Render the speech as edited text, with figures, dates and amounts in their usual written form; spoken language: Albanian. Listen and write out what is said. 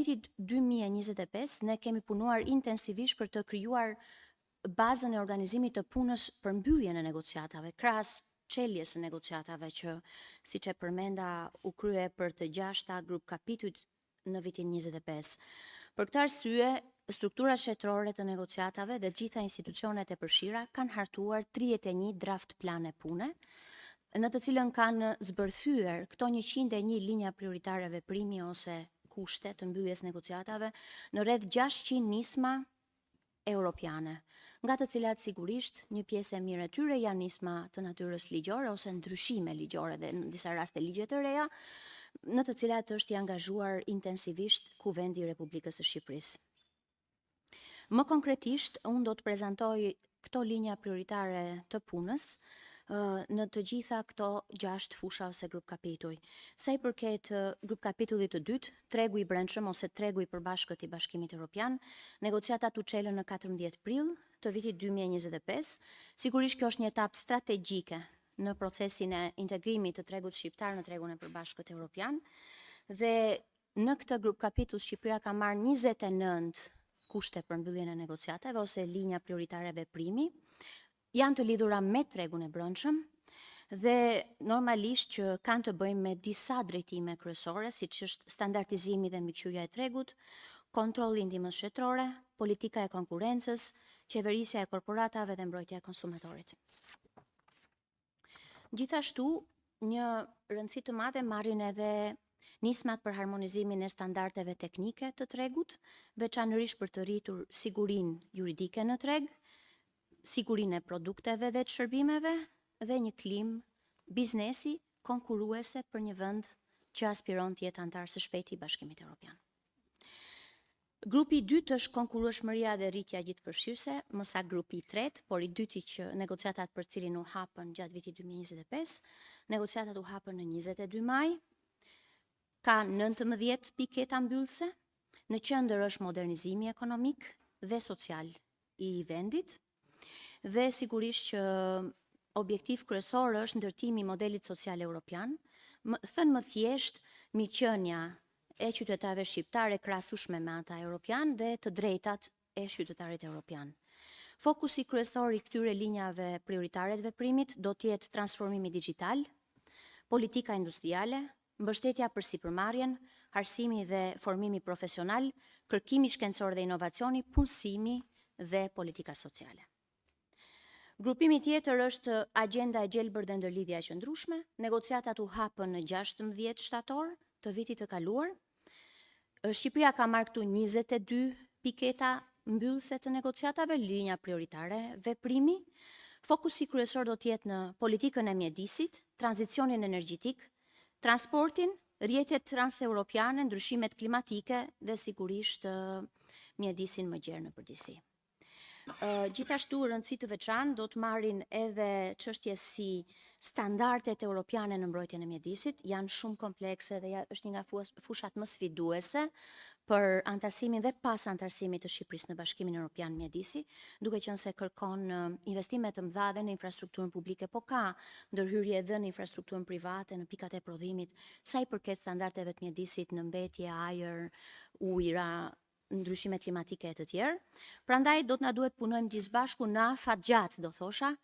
Vitit 2025 ne kemi punuar intensivisht për të krijuar bazën e organizimit të punës për mbylljen e negociatave, krahas çeljes së negociatave që, siç e përmenda, u krye për të gjashtë grup-kapitujt në vitin 2025. Për këtë arsye, strukturat shtetërore të negociatave dhe të gjitha institucionet e përfshira kanë hartuar 31 draft plane pune, në të cilën kanë zbërthyer këto 101 linja prioritare veprimi ose kushte të mbylljes së negociatave në rreth 600 nisma europiane, nga të cilat sigurisht një pjesë e mirë e tyre janë nisma të natyrës ligjore ose ndryshime ligjore dhe në disa raste ligje të reja, në të cilat është i angazhuar intensivisht Kuvendi i Republikës së Shqipërisë. Më konkretisht, unë do të prezantoj këto linja prioritare të punës në të gjitha këto 6 fusha ose grup kapituj. Sa i përket grup kapitullit të dytë, tregu i brendshëm ose tregu i përbashkët i Bashkimit Evropian, negociatat u çelën në 14 prill të vitit 2025. Sigurisht kjo është një etapë strategjike në procesin e integrimit të tregut shqiptar në tregun e përbashkët evropian dhe në këtë grup kapitull Shqipëria ka marrë 29 kushte për mbylljen e negociatave ose linja prioritare veprimi, janë të lidhura me tregun e brendshëm dhe normalisht që kanë të bëjnë me disa drejtime kryesore, siç është standardizimi dhe mbikëqyrja e tregut, kontrolli i ndihmës shtetërore, politika e konkurrencës, qeverisja e korporatave dhe mbrojtja e konsumatorit. Gjithashtu, një rëndësi të madhe marrin edhe nismat për harmonizimin e standardeve teknike të tregut, veçanërisht për të rritur sigurinë juridike në treg, sigurinë e produkteve dhe të shërbimeve dhe një klimë biznesi konkurruese për një vend që aspiron të jetë anëtar së shpejti i Bashkimit Evropian. Grupi i dytë është konkurrueshmëria dhe rritja gjithëpërfshirëse, më saktë grupi i tretë, por i dyti që negociatat për cilin u hapën gjatë vitit 2025, negociatat u hapën në 22 maj, ka 19 piketa mbyllëse, në qendër është modernizimi ekonomik dhe social i vendit dhe sigurisht që objektiv kryesor është ndërtimi i modelit social evropian, thënë më thjesht, mirëqenia e qytetarëve shqiptare krahasueshme me ata europian dhe të drejtat e qytetarit europian. Fokusi kryesor i këtyre linjave prioritare të veprimit do të jetë transformimi digjital, politika industriale, mbështetja për sipërmarrjen, arsimi dhe formimi profesional, kërkimi shkencor dhe inovacioni, punësimi dhe politika sociale. Grupimi tjetër është agjenda e gjelbër dhe ndërlidhja e qëndrueshme. Negociatat u hapën në 16 shtator të vitit të kaluar. Shqipëria ka marrë këtu 22 piketa mbyllëse të negociatave, linja prioritare veprimi. Fokusi kryesor do të jetë në politikën e mjedisit, tranzicionin energjetik, transportin, rrjetet transeuropiane, ndryshimet klimatike dhe sigurisht mjedisin më gjerë në përgjithësi. Gjithashtu, rëndësi të veçantë do të marrin edhe çështje si standardet europiane në mbrojtjen e mjedisit, janë shumë komplekse dhe është një nga fushat më sfiduese për anëtarësimin dhe pas anëtarësimit të Shqipërisë në Bashkimin Evropian mjedisi, duke qenë se kërkon investime të mëdha dhe në infrastrukturën publike, po ka ndërhyrje edhe në infrastrukturën private, në pikat e prodhimit, sa i përket standardeve të mjedisit në mbetje, ajër, ujëra, ndryshime klimatike e të tjerë. Prandaj do të na duhet të punojmë gjithë së bashku në afat gjatë, do thosha,